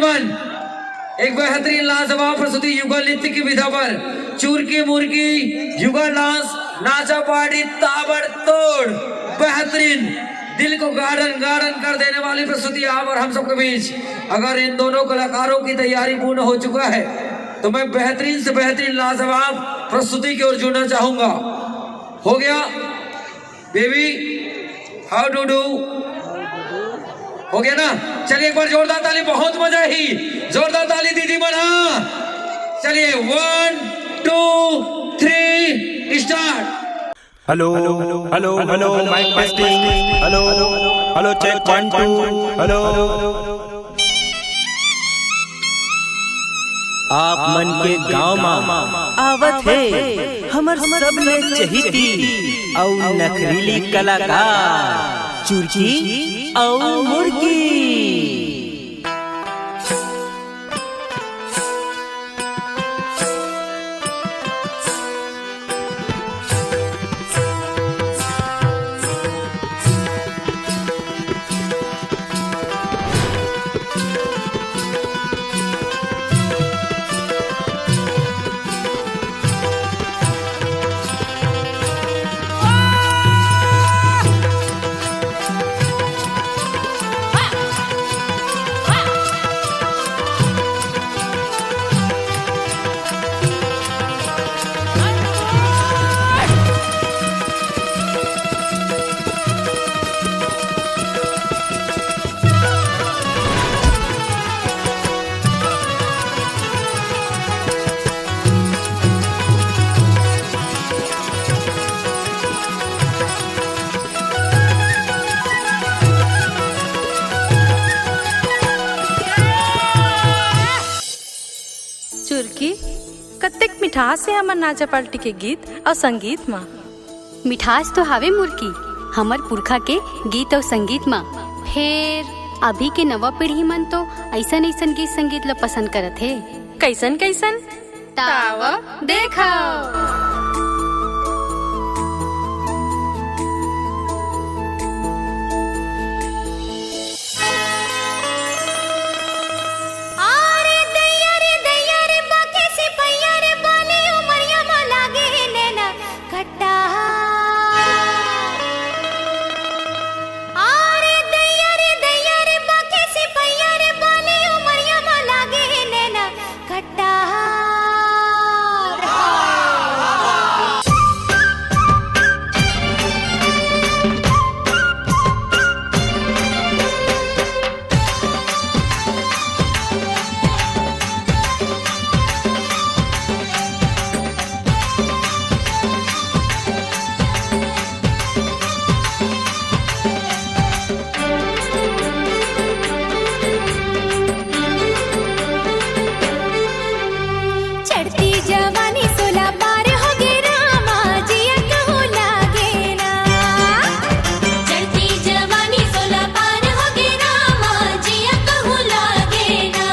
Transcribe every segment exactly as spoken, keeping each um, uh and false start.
मन, एक बेहतरीन लाजवाब प्रस्तुति युगल नृत्य की विधा पर, चुरकी मुरकी युगल डांस, नाचा पार्टी, ताबड़तोड़, बेहतरीन, दिल को गार्डन गार्डन कर देने वाली प्रस्तुति आप और हम सबके बीच। अगर इन दोनों कलाकारों की तैयारी पूर्ण हो चुका है, तो मैं बेहतरीन से बेहतरीन लाजवाब प्रस्तुति की ओर जुड़ना चाहूंगा। हो गया बेबी, हाउ टू डू? हो गया ना? चलिए, एक बार जोरदार ताली, बहुत मजा ही। जोरदार ताली दीदी मन, हाँ। चलिए, one, two, three, start. Hello, hello, hello, mic testing. Hello, hello, check, one, two. Hello. आप मन के गांव मा आवत हे हमर सबले चहिती अउ नखरीली कलाकार चुरकी अउ मुरकी। चुरकी, कतेक मिठास हे हमर नाचा पार्टी के गीत अउ संगीत मा। मिठास तो हावे मुरकी, हमर पुरखा के गीत अउ संगीत मा। फेर अभी के नवा पीढ़ी मन तो अइसन अइसन गीत संगीत ला पसंद करत हे। कइसन कइसन? ताव देखव। अरे दैया रे दैया रे, बाके सिपैया रे, बाली उमरिया मा लागे नैना कट्टा। अरे दैया रे दैया रे, बाके सिपैया रे, बाली उमरिया मा लागे नैना कट्टा। चढ़ती जवानी सोला पार हो गे रामा, जिया कहूँ लागे ना। चढ़ती जवानी सोला पार हो गे रामा, जिया कहूँ लागे ना।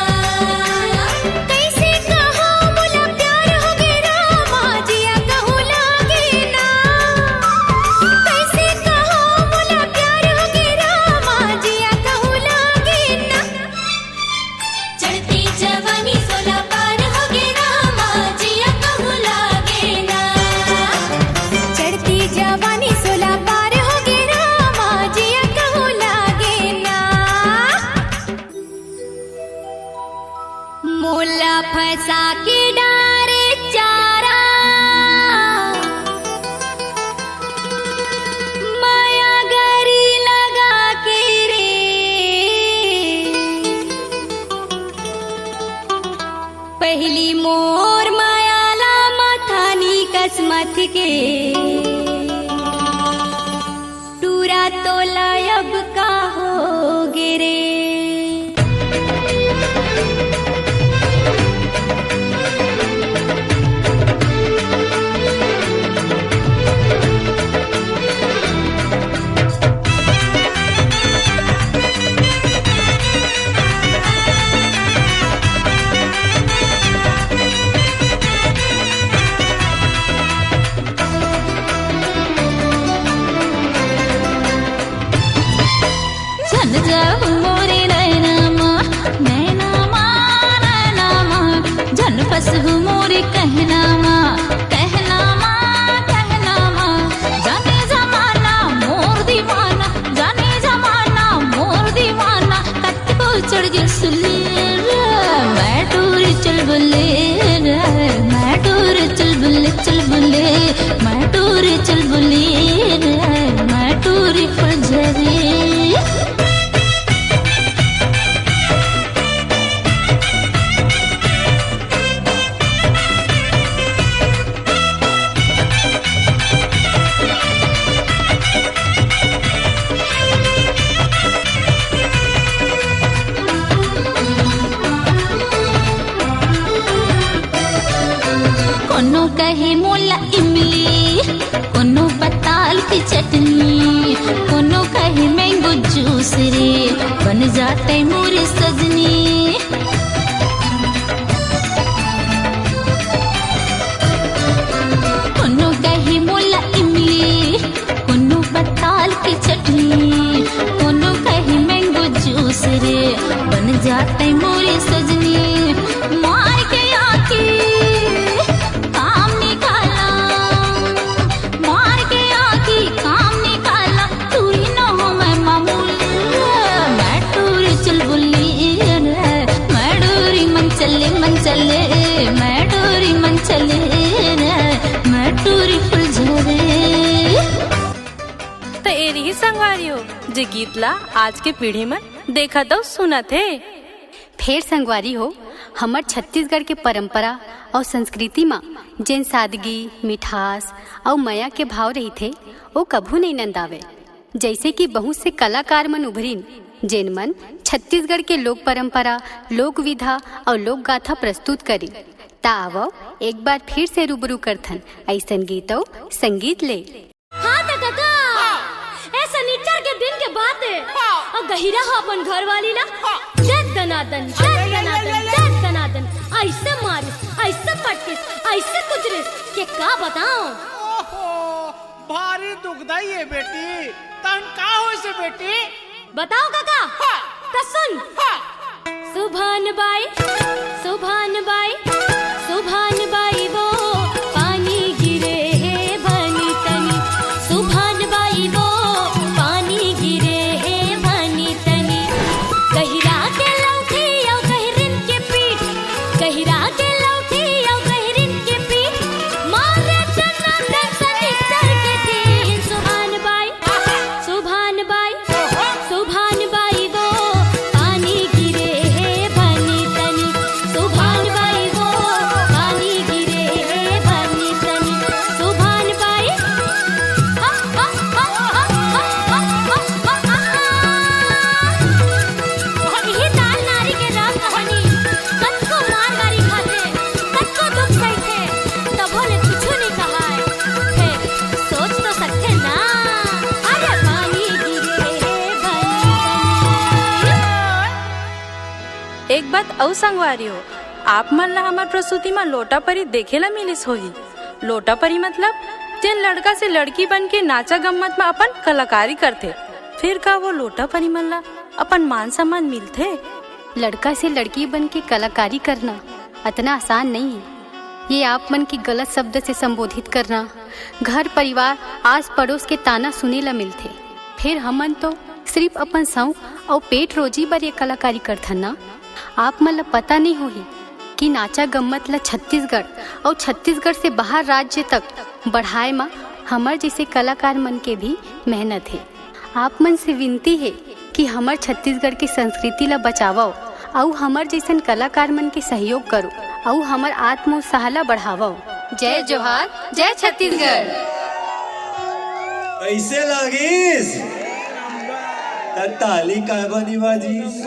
कैसे कहो मोला प्यार हो गे रामा, जिया कहूँ लागे ना। कैसे कहो मोला प्यार हो गे रामा, जिया कहूँ लागे ना। चढ़ती जवानी सोला पार हो गे रामा, जिया कहूँ लागे ना। चढ़ती जवानी सोला पार हो गे रामा, जिया कहूँ लागे ना। मोला फंसा के डारे चारा, माया गरी लगा के रे। पहली मोर माया ला मथानी कस मथ के, टूरा तोला अब का हो गे रे। चल जाऊ मोरे बुले चुलबुले, मैं टूरी चुलबुली रे, मैं टूरी फुलझरी। कोनो कहे मोला इमली, कोनो पताल के चटनी, कोनो कहे मैंगो जूस रे, बन जाते मोर सजनी। कोनो कहे मोला इमली, कोनो पताल के चटनी, कोनो कहे मैंगो जूस रे, बन जाते मोर सजनी। मार के आँखी काम निकाला, मार के आँखी काम निकाला, तू ही न हो मैं मामूल। मैं टूरी चुलबुली रे, मैं डोरी मन चले, मन चले, मैं डोरी मन चले रे, मैं टूरी फुलझरी। त ए रिहिस संगवारी हो, जे गीत ला आज के पीढ़ी मन देखत अउ सुनत हे। फेर संगवारी हो, हमर छत्तीसगढ़ के परंपरा अउ संस्कृति म जेन सादगी, मिठास अउ मया के भाव रहिथे, ओ कभू नइ नंदावय। जइसे कि बहुत से कलाकार मन उभरिन, जेन मन छत्तीसगढ़ के लोक परंपरा, लोक विधा अउ लोक गाथा प्रस्तुत करिन। त आवव, एक बार फिर से रूबरू करथन अइसन गीत अउ संगीत ले। हाँ त कका, ए सनिचर के दिन के बात हे। हाँ। अउ गहिरा ह अपन घरवाली ला हाँ। दे दनादन, दे दनादन, दे दनादन, अइसे मारिस, अइसे पटकिस, अइसे कुचरिस के का बताओं। ओहो, भारी दुखदाई हे बेटी। तहन का होइस बेटी? बताओं कका। हाँ। त सुन। हाँ। सुभान बाई, सुभान बाई, सुभान बाई वो पानी गिरे हे बनी तनी। सुभान बाई वो पानी गिरे हे बनी तनी। गहिरा के लौठी अउ गहिरिन के पीठ, गहिरा के लौठी अउ गहिरिन के पीठ, मारे चना दर्शन इतर के दिन। सुभान बाई, सुभान बाई, सुभान बाई वो पानी गिरे हे बनी तनी। सुभान बाई वो पानी गिरे हे बनी तनी। सुभान बाई, हा, हा, हा। इही ताल नारी के राग कहानी। कतको मार गारी खाथे, कतको दुख सहिथे, तभो ले कुछु नइ कहाय। फेर सोच तो सकथे ना। अरे पानी गिरे हे बनी। एक बात अउ संगवारी हो, आप मन ला हमर प्रस्तुति म लोटा परी देखे ला मिलिस होही। लोटा परी मतलब जेन लड़का से लड़की बन के नाचा गम्मत म अपन कलाकारी करथे, फिर का वो लोटा परी मन ला अपन मान सम्मान मिलथे? लड़का से लड़की बन के कलाकारी करना अतना आसान नइ हे। ये आप मन के गलत शब्द से संबोधित करना, घर परिवार, आस पड़ोस के ताना सुने ला मिलथे। फेर हमन तो सिरिफ अपन सौंक अउ पेट रोजी बर ये कलाकारी करथन ना। आप मन ला पता नइ होही कि नाचा गम्मत ला छत्तीसगढ़ अउ छत्तीसगढ़ से बाहर राज्य तक बढ़ाए म हमर जइसे कलाकार मन के भी मेहनत हे। आप मन से विनती हे कि हमर छत्तीसगढ़ के संस्कृति ला बचावव अउ हमर जइसन कलाकार मन के सहयोग करो अउ हमर आत्मोत्साह ला बढ़ावव। जय जोहार, जय छत्तीसगढ़। कइसे लागिस? त ताली काय बनी बाजिस?